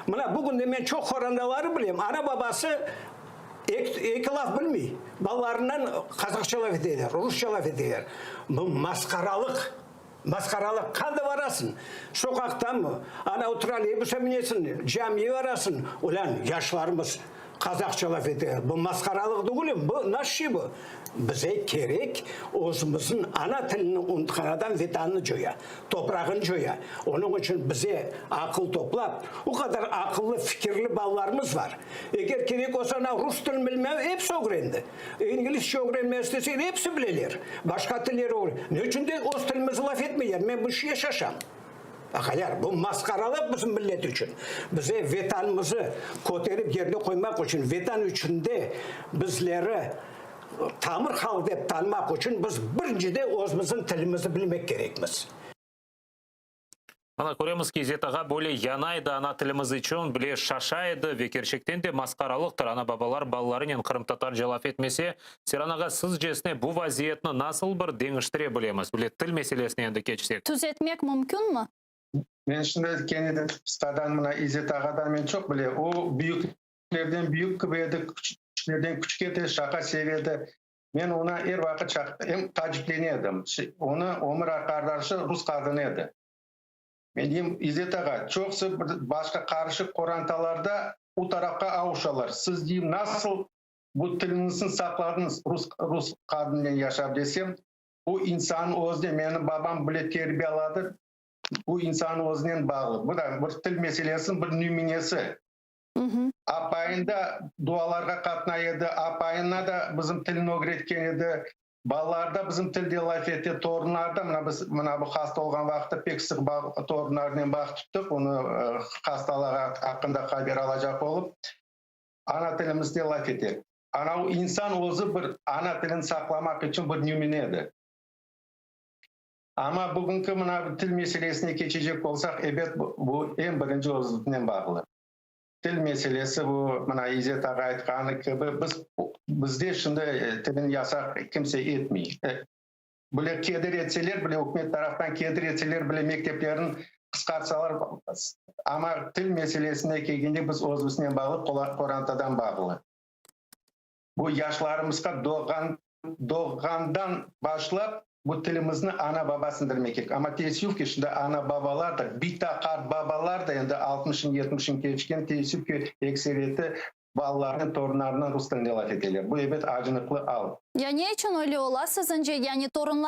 Mına bugün de men çoq qorantaları bilem, ana-babası eki laf bilmey, balalarınen qazaqça laf eteler, rusça laf eteler. Bu masqaralıq, masqaralıq. Qanda barasıñ, soqaqtamı, ana o trolleybusqa minesiñ, camiye barasıñ, ulân, yaşlarımız qazaqça laf eteler. Bu masqaralıq degil, bu nasıl şey bu? Bize kerek, özümizniñ ana tilini unutqan adam Vetanını coya, toprağını coya. Onıñ içün bize aqıl toplap, o qadar aqıllı, fikirli balalarımız bar. Eger kerek olsa, ana rus tilini bilmem, episi ögrendi. İngilizce ögrenmez istese, episi bileler. Başqa tiller ögren. Ne içün de öz tilimizni laf etmeyler? Men bu şeye şaşam. Aqaylar, bu masqaralıq bizim millet içün. Bize Vetanımızı köterip yerine qoymaq içün, Vetan içinde bizleri tamır halq dep tanımaq içün biz birincide özümizniñ tilimizni bilmek kerekmiz. Mana, köremiz ki, İzzet ağa böyle yana edi ana tilimiz içün, bile şaşa edi ve kerçekten de masqaralıqtır, ana-babalar balalarınen qırımtatarca laf etmese. Seyran ağa, sizcesine bu vaziyetni nasıl bir deñiştire bilemiz? Bile til meselesine endi keçsek. Tüzetmek mümkünmi? Men şimdi kene de qısqadan mına İzzet ağadan men çoq bile. O büyüklerden büyük kibi edi, küçüklerden küçük edi, şaqa seve edi. Men oña er vaqıt em taciplene edim. Onı ömür arqadaşı rus qadını edi. Men deyim, İzzet ağa, çoqusı bir başqa qarışıq qorantalarda o tarafqa avuşalar. Siz, deyim, nasıl bu tiliñizni saqladıñız rus, rus qadınnen yaşap desem, bu insannıñ özüne, meni babam bile terbiyaladı, bu insannıñ özünen bağlı. Bu da bir til meselesiniñ bir nümünesi. Apayın da dualarğa qatnay edi, apayına da bizim tilni ögretken edi. Balalar da bizim tilde laf ete, torunlar da, mına biz mına bu hasta olğan vaqıtta pek sıq bağ, torunlarnen bağ tuttıq, onı hastalığı aqqında haber alacaq olıp, ana tilimizde laf ete. Ana, insan özü bir ana tilini saqlamaq içün bir nümünedir. Amma bugünki mına til meselesine keçecek olsaq, ebet, bu eñ birinci özünen bağlı. Til meselesi bu, mına İzzet ağa aytqanı kibi, biz, bizde şimdi tilni yasaq kimse etmey. Bile keder etseler bile, ükümet taraftan keder etseler bile, mekteplerni qısqartsalar, amma til meselesine kelgende biz özümiznen bağlı, qorantadan bağlı. Bu yaşlarımızğa doğğan, doğğandan başlap bu tilimizni ana-baba sindirmek kerek. Amma teessüf ki, şimdi ana-babalar da, bita, qartbabalar da endi altmışın, yetmişin keçken, teessüf ki, ekseriyeti balalarınen, torunlarınen rus tilinde laf eteler. Bu, ebet, acınıqlı al. Ya ne içün öyle ola, siziñce? Yani torunlar.